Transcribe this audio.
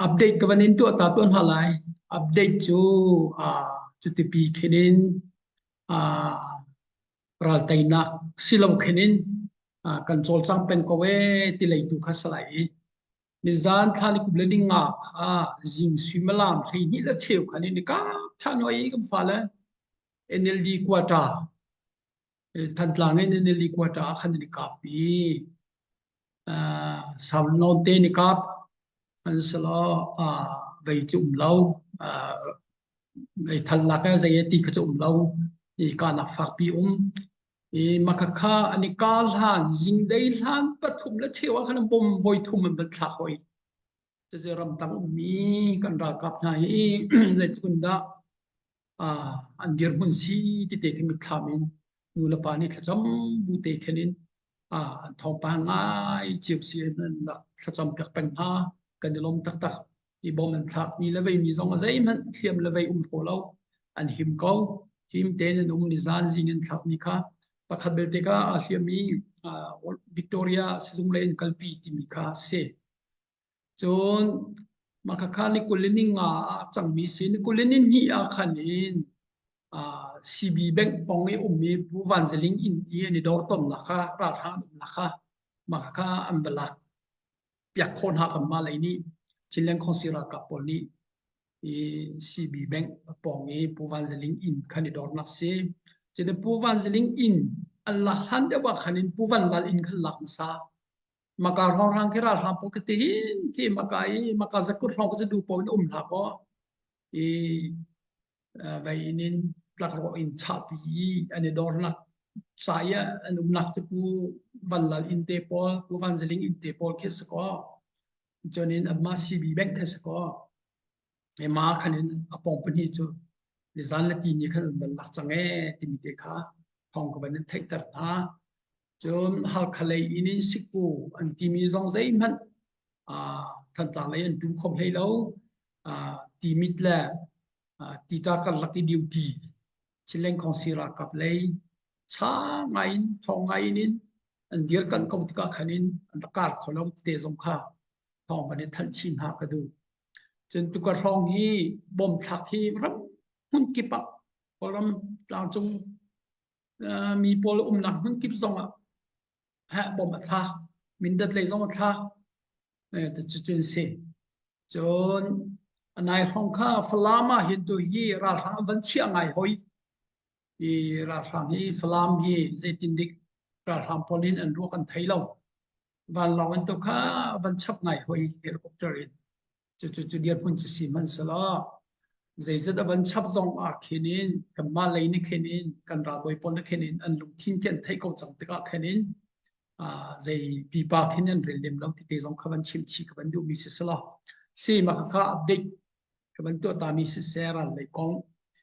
Update ka van in tuah ta tuah hna lai. Update cu cutipi khin in ralteinak silo khin in kan cawlcang peng ko ee ti lei tu kha si lai i nizan thla ni kum le ni nga kha zing suimilam 12 le cheu khan in ka tha noi kan fale NLD quota Thantlang in NLD quota khan ni kap i sau nawn te ni kap an selo vei cu um lo thal lak zei ti kha cu um lo i kanak fakpi um i makhakha an i kar hlan zingdei hlan pathum le cheu ah khan bom voi thum an van thlak hoi. Cucu ramtang ummi kan ralkap hna hi zeitluk in dah an dirhmun si ti te khi mitthlam in nu le pa nih thlacam bu te khin in an thawngpang ngai cio si an rak thlacam piak peng hna. Kan i lawm taktak. I bom an thlakmi le veimi zong a zeihmanh hliam le vei um hraw lo. An him ko. Him tein an um. Nizan zing in thlakmi kha pakhat belte kha aa hliam i Victoria sizung lei in kalpi timi kha si. Cun mah khakha ni 20 le ni nga ah a cangmi si. Ni 20 le ni hnih ah khan in CB bank pawng i ummi Pu Van Zaling inn i an i dawr tonnak kha ralhrang an umnak kha mah khakha an va lak piak khawh hna kanmah lei nih Chinland Khawngsi ralkap pawl nih i CB bank pawng i Pu Van Zaling inn khan i dawrnak si. Cun Pu Van Zaling inn an lak hlan deuh ah khan in Pu Van Lal inn khan lak hmasa. Maka hrawnghrang khi ralhrang pawl khi tihin khi maka i maka zakut hrawng khi cu duh paoh in um hlah kaw i vei in in tlakrawh in chahpi i an i dornak ca i an umnak cu Pu Van Lal inn te pawl Pu Van Zaling inn te pawl khi si kaw cun in anmah CB bank khi si kaw ema khan in a pawng pahnih cu nizan le tini khan an van lak cang ee timi te kha thawng ka van in theihter hna. Cun Halkha lei in in Siku an timi zong zeihmanh Thantlang lei an ṭum kho hlei lo. Timit le Tita karlak i duty Chinland Khawngsi ralkap lei cha ngai in thawng ngai in in an dirkanh ko tikah khan in an rak kar kho lo tete zong kha thawng kan in thanh chin hna ka duh. Cun tukar hrawng hi bom thlak hi ram hmun kip ah Kawlram tlangcung mi pawl umnak hmun kip zong ah heh bom a thlak. Mindat lei zong a thlak. Cucun si. Cun a nai hrawng kha Falam ah hin tu hi ralhrang an van chiah ngai hoi. Hi ralhrang hi Falam hi zeitin dik ralhrang pawl in an ruak an thei lo. Vanlawng in tu kha van chap ngai hoi helicopter in. Cucu cu dirhmun cu si hmanhsehlaw zeizat a van chap zong ah khin in kanmah lei nih khin in kan ralbawi pawl nih khin in an lungthin khi an theih ko cang tikah khin in zei pipa khin an rel lem lo ti te zong kha van chim chih ka van duhmi si selaw si mah kha update ka van tuah ta mi siseh ral lei kong.